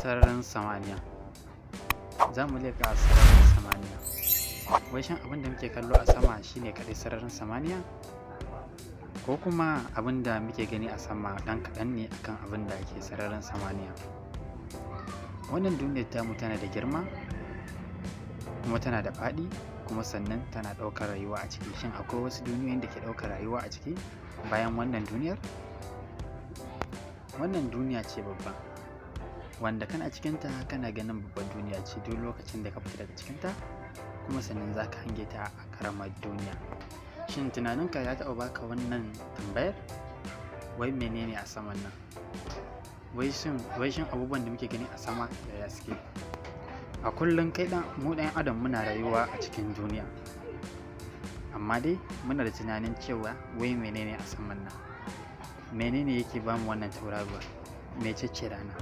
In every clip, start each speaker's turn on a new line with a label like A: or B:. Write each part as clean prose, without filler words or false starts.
A: Sararin samaniya. Za mu leƙa sararin samaniya. Wai shin abin da muke kallo a sama shine kaɗai sararin samaniya? Ko kuma abin da muke gani a sama ɗan kaɗan ne akan abin da ke sararin samaniya? Wannan duniyar tamu tana da girma kuma tana da faɗi, kuma sannan tana ɗaukar rayuwa a ciki. Shin akwai wasu duniyoyin da ke ɗaukar rayuwa a ciki bayan wannan duniyar? Wannan duniya ce babba wanda kana cikinta kana ganin babbar duniya ce. Duk lokacin da ka fita daga cikinta kuma sannan za ka hange ta a ƙaramar duniya. Shin tunaninka ya taɓa baka wannan tambayar? Wai menene a saman nan? Wai shin abubuwan da muke gani a sama yaya suke? A kullum kai ɗan mu ɗan adam muna rayuwa a cikin duniya. Amma dai muna da tunanin cewa wai menene a saman nan? Menene yake bamu wannan tauraruwa? Mece ce rana?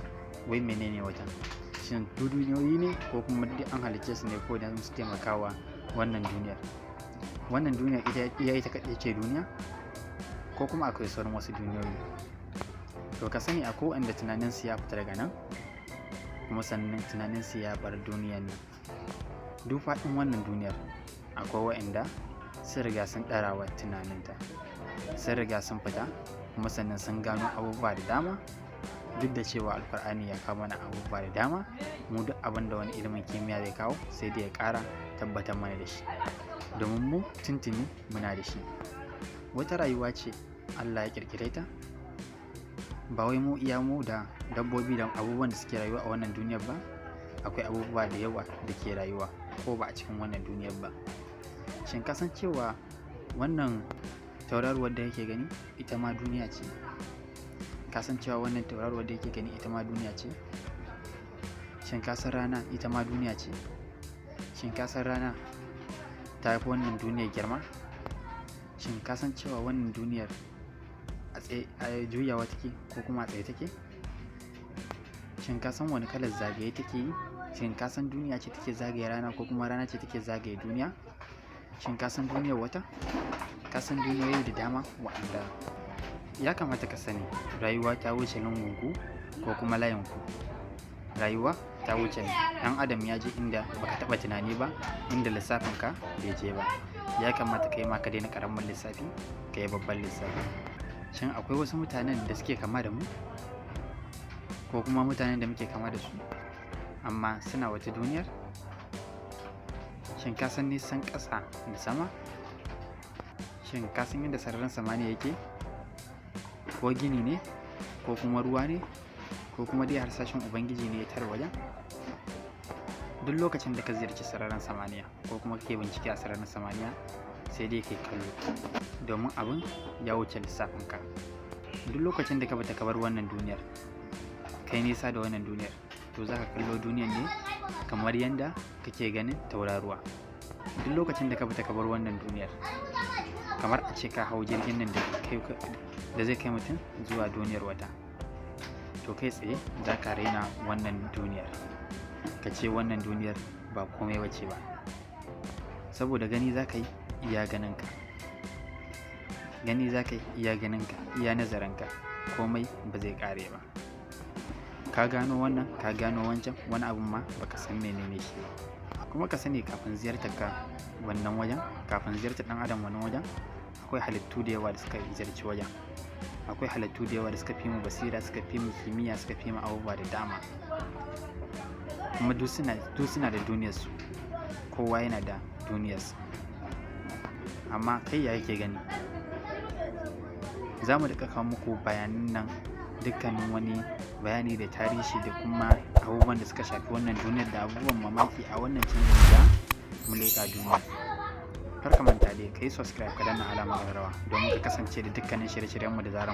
A: Wai menene wata? Shin duk duniyoyi ne ko kuma duk an halicce su ne ko don su taimakawa wannan duniyar? Wannan duniyar ita iya ita kaɗai ce duniya ko kuma akwai sauran wasu duniyoyi? To, ka sani akwai waɗanda tunaninsu ya fita daga nan, kuma sannan tunaninsu ya bar duniyar nan. Duk faɗin wannan duniyar akwai waɗanda sun riga sun ɗara wa tunaninta. Sun riga sun fita, kuma sannan sun gano abubuwa da dama. Duk da cewa Alqur'ani ya kawo mana abubuwa da dama, mu duk abin da wani ilimin kimiyya zai kawo sai dai ya ƙara tabbatar mana da shi. Domin mu tuntuni muna da shi. Wata rayuwa ce Allah ya ƙirƙire ta. Ba wai mu iya mu da dabbobi da abubuwan da suke rayuwa a wannan duniyar ba. Akwai abubuwa da yawa da ke rayuwa ko ba a cikin wannan duniyar ba. Shin ka san cewa wannan tauraruwar da kake gani ita ma duniya ce? Ka san cewa wannan tauraruwar da kake gani ita ma duniya ce? Shin ka san rana ita ma duniya ce? Shin ka san rana ta fi wannan duniyar girma? Shin ka san cewa wannan duniyar a tsaye a juyawa take ko kuma a tsaye take? Shin ka san wane kalar zagaye take yi? Shin ka san duniya ce take zagaye rana ko kuma rana ce take zagaye duniya? Shin ka san duniyar wata? Ka san duniyoyi da dama waɗanda ya kamata ka sani. Rayuwa ta wuce lungunku ko kuma layinku. Rayuwa ta wuce. Ɗan adam ya je inda baka taɓa tunani ba, inda lissafinka bai je ba. Ya kamata kai ma ka daina ƙaramin lissafi, ka yi babban lissafi. Shin akwai wasu mutanen da suke kama da mu ko kuma mutanen da muke kama da su amma suna wata duniyar? Shin ka san nisan ƙasa da sama? Shin ka san yadda sararin samaniya yake? Ko gini ne, ko kuma ruwa ne, ko kuma dai harsashin Ubangiji ne ya tare wajen? Duk lokacin da ka ziyarci sararin samaniya ko kuma kake bincike a sararin samaniya, sai dai kai kallo, domin abin ya wuce lissafinka. Duk lokacin da ka fita ka bar wannan duniyar, kai nisa da wannan duniyar, to za ka kallo duniyar ne kamar yadda kake ganin tauraruwa. Duk lokacin da ka fita ka bar wannan duniyar, kamar a ce ka hau jirgin nan da zai kai mutum zuwa duniyar wata, to kai tsaye za ka raina wannan duniyar, ka ce wannan duniyar ba komai bace ba, saboda gani za ka yi iya ganinka, gani za ka yi iya ganinka, iya nazarinka, komai ba zai ƙare ba. Ka gano wannan, ka gano wancan, wani abun ma baka san menene shi ba. Kuma ka sani, kafin ziyartar ka wannan wajen, kafin ziyartar ɗan adam wannan wajen, akwai halittu da yawa da suka ziyarci wajen. Akwai halittu da yawa da suka fi mu basira, suka fi mu kimiyya, suka fi mu abubuwa da dama, kuma duk suna da duniyarsu. Kowa yana da duniyarsa, amma kai ya yake gani? Za mu riƙa kawo muku bayanan nan, dukkanin wani bayani da tarihi da kuma abubuwan da suka shafi wannan duniyar da abubuwan mamaki a wannan channel da Mu Leƙa Duniya. Kar ka manta dai ka yi subscribe, ka danna alamar ƙararrawa domin ka kasance da dukkanin shirye-shiryenmu da zarar